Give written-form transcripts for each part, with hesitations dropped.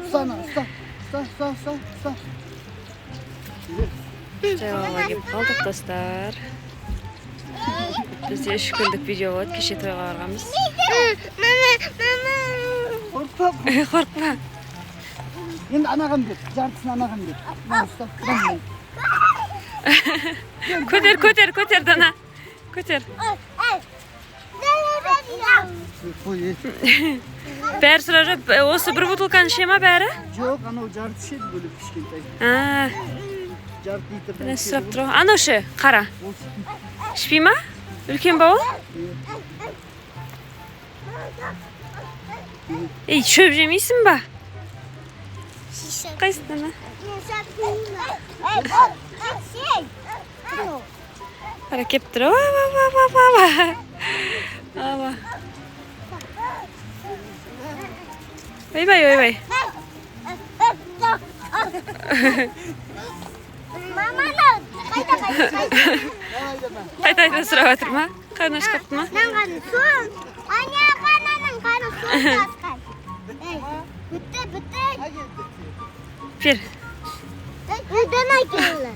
Ұста, ана, ұста. Ұста, ұста, ұста, ұста. Жайлауға келіп қалдық, достар. Бізде 3 күндік видео болады. Кеше тойға барғанбыз. Мама, мама. Қорықпа. Қорықпа. Енді анаған бер. Жартысын анаған бер. Мына, ұста. Мына. Көтер, көтер, көтер, Дана. Көтер. Қой, е. Бәрі сұрап жүр. Осы бір бутылканы іше ма бәрі? Жоқ, анау жарты ішеді бөлек, кішкентай. А, Жарты литрден міне, ішеді сұрап ғой. тұр ғой. Анау ше, қара. Ол ішпейді. Ішпей ма? Үлкен ба ол? Ей, шөп жемейсің ба? Қайсысы, Дана? Қара, келіп тұр. Ва, ва, ва, ва, ва. Ава. Ойбай, ойбай. Мама, қайта, қайта, қайта. Давай, Дана. Қайта қайта сұрап жатыр ма? Қарны аш қапты ма? Мынаның сон. Ана қананың қаны сон тасқан. Ей, бітті, бітті. Әкел. Бер. Дана келді.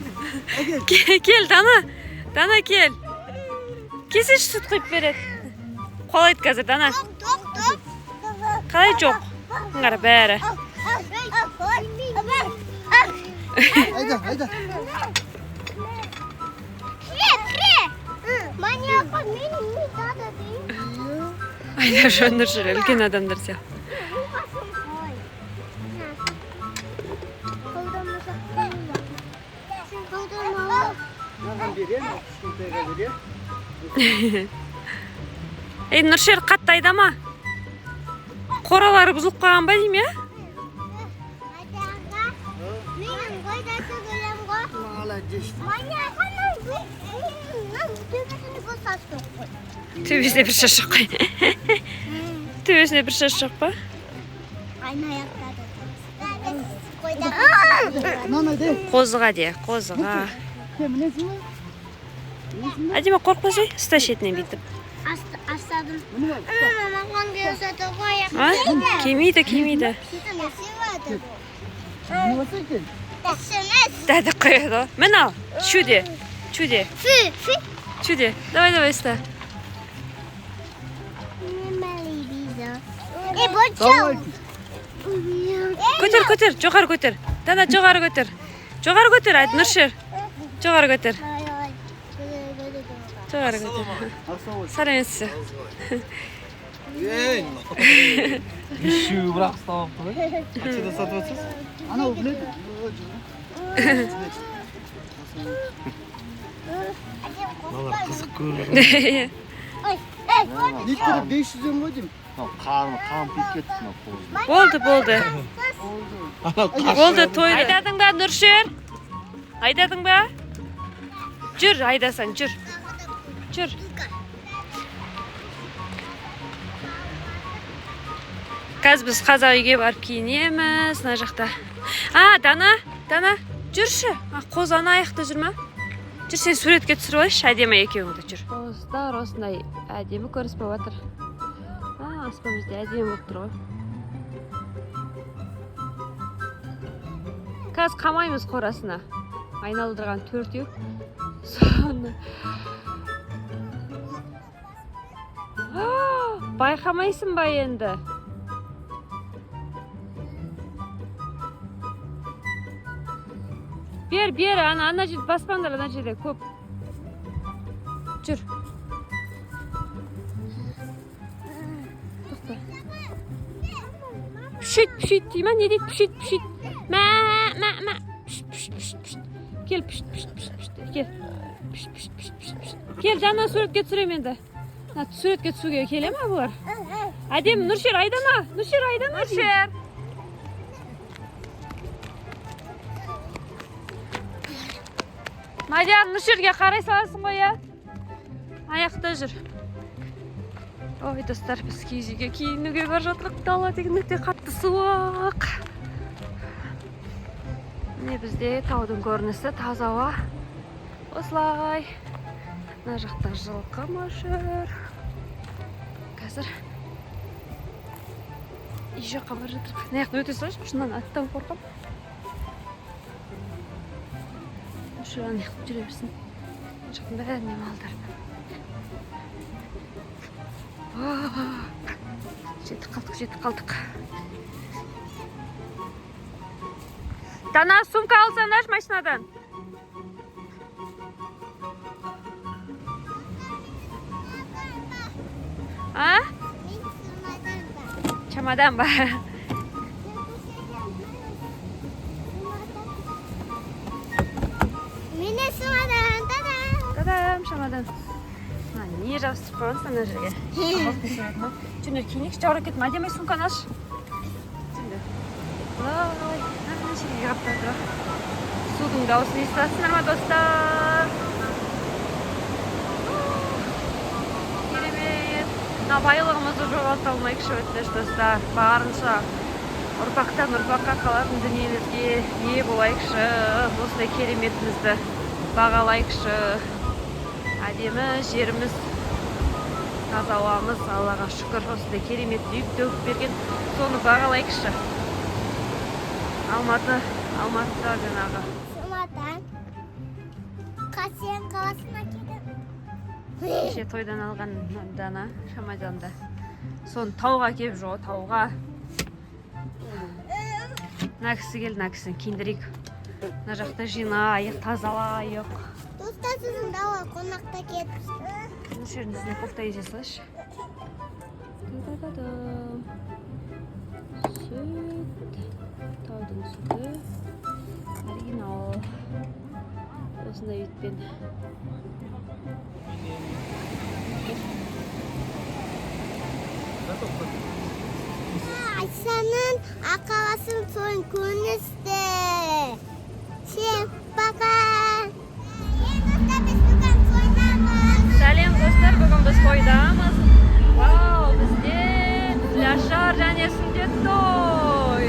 Әкел. Кел, Дана. Дана, кел. Келсеші, сүт құйып береді. Қуалайды қазір, Дана. Тоқ, тоқ, тоқ. Қалай жоқ? Қара, бәрі. Айда, айда. Пре, пре. Маньяка, мен не надо деймін. Айдап жүр жүр, үлкен адамдар сияқты. Мынаған бер, иә, мынау кішкентайға бер, иә. Ей, Нұршер, қатты айдама. Қоралары бұзылып қалған ба деймін, иә? Менің қойдасы көлем ғой. Молодец. Маньяканың төбесіне бұл тас жоқ қой. Төбесіне бір шаш жоқ қой. Төбесіне бір шаш жоқ па? Айна аяқтады. Мынаны айда. Қозыға де, қозыға. Сен мінесің ба? Мінесің ба? Әдемі, қорықпасай, ұста шетінен бүйтіп. Астадым. Мініп ал, ұста. Маған келседі ғой. А? Келмейді, келмейді. Мініп алса екен. Дәді қояды ғой. Мін, ал. Чуде. Чуде. Фü, фü. Чуде. Давай, давай, ұста. Е, бұл Давай. Көтер, көтер, жоғары көтер. Дана, жоғары көтер. Жоғары көтер, айт, Нұршер. Жоғары көтер. Жоғары көтер. Ассалаумағалейкум. Сәлеметсіз. Ей, үшеуі бірақ ұстап алыпты ғой. Қаншадан сатып жатсыз? Анау біледі. Мыналар қызық көрініп. Литрі 500-ден ғой деймін. Мынау қарны қампиып кетті мынау қозының. Болды, болды. Анау Болды, тойды. Айдадың ба, Нұршер? Айдадың ба? Жүр, айдасаң, жүр. Жүр. Қазір біз қазақ үйге барып киінеміз мына жақта. А, Дана, Дана, жүрші. А, қозы ана аяқта жүр ма? Жүр, сен суретке түсіріп алайыншы, әдемі екеуіңді, жүр. Достар, осындай әдемі көрініс болып жатыр. А, аспан бізде әдемі болып тұр ғой. Қазір қамаймыз қорасына. Айналдырған төртеу. Соны. А, байқамайсың ба енді? Бер, бер, ана, ана жерде баспаңдар, ана жерде көп. Жүр. Тоқта. Пшит, пшит дей ма? Не дейді? Пшит, пшит. Мә, мә, мә. Пшт, пшт, пшт, пшт. Кел, пшт, пшт, пшт, пшт. Кел. Пшт, пшт, пшт, пшт, пшт. Кел, жаңа суретке түсіремін енді. Мына суретке түсуге келе ма бұлар? Әдемі, Нұршер, айдама. Нұршер, айдама. Нұршер. Мадияр, Нұршерге қарай саласың ғой, иә? Аяқта жүр. Ой, достар, біз киіз үйге киінуге бара жатырмық. Дала деген өте қатты суық. Міне, бізде таудың көрінісі, таза ауа. Осылай. Мына жақта жылқы ма жүр. Қазір Үй жаққа бара жатырмық. Мына жақтан өте салайыншы, шыннан аттан қорқамын. Осы ана жақтан жүре берсін. Мына жақтың бәріне малдар. Жетіп қалдық, жетіп қалдық. Дана, сумка алсаңдаршы машинадан. А? Чемодан ба? Міне чемодан, та-дам! Та-дам, чемодан. Мына не жабыстырып қойғансың ана жерге? Жүріңдер, киінейікші, жаурап кеттім. Әдемі сумканы алшы. Жүріңдер. Ой, ана жерге қаптап тұр. Судың дауысын естісіңдер ма, достар? Керемет. Мына байлығымызды жоғалта алмайықшы, өтініш, достар. Барынша ұрпақтан ұрпаққа қалатын дүниемізге ие болайықшы. Осындай кереметімізді бағалайықшы. Әдемі жеріміз, таза ауамыз, Аллаға шүкір, осындай керемет үйіп төгіп берген, соны бағалайықшы. Алматы, Алматыда жаңағы. Чемодан. Қасен қаласына келдім. Кеше тойдан алған Дана шамаданды. Соны тауға келіп жүр ғой, тауға. Мына кісі келді, мына кісіні киіндірейік. Мына жақта жинайық, тазалайық. Достар, сіздің дауа қонақта кетіп. Осы жердің үстіне кофта кие салайыншы. Та-та-та-дам. Сүт, таудың сүті, оригинал. Осындай бетпен. Айшаның ақаласын сойын көріністі. Всем пока! Достар, біз бүгін тойдамыз. Сәлем, достар, бүгін біз тойдамыз. Вау, бізде Тілашар және сүндет той.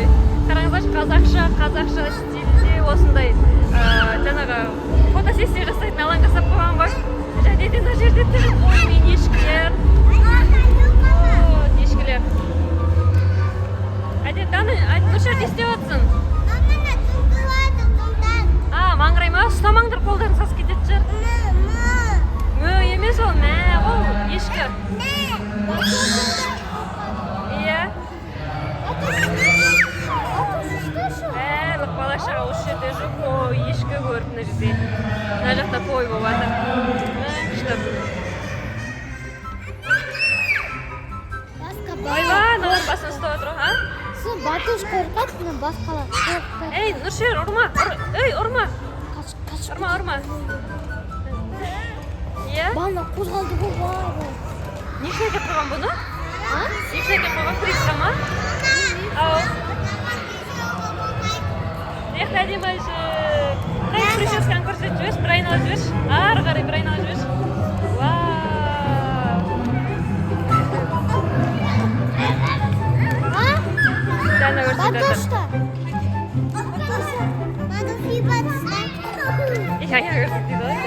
Қараңыздаршы, қазақша стильде осындай, жаңағы фотосессия жасайтын алаң жасап қойған ғой. Және де мына жерде тұр қой мен ешкілер. О, ешкілер. Әдет, Дана, Нұршер, не істеп жатсың? Маманы тұнтылады, тұнтан. А, маңырай ма? Ұстамаңдар, қолдарың сасып кететін шығар. Мө, мө. Мө емес ол, мә ол, ешкі. Мә. Иә. Барлық бала шаға осы жерде жүр, қой, ешкі көріп мына жерде. Мына жақта той болып жатыр. Мә, күшті. Ойбай, мыналар басын ұстап отыр ғой, а? Сен батуш қорқады, мен басқалар қорықпайды. Ей, Нұршер, ұрма, ей, ұрма. Қаш, қаш. Ұрма, ұрма. Иә? Бана қозғалды ғой, бары. Не үшін әкеліп қойған бұны? А? Не үшін әкеліп қойған? Призға ма? Ау. Мына жақта әдемі жүр. Қай прическаны көрсетіп жіберші, бір айналып жіберші. Ары қарай бір айналып жіберші. Вау. А? Дана көрсетіп жатыр. Батушта. Батушта. Ей, аяқ көрсетеді ғой.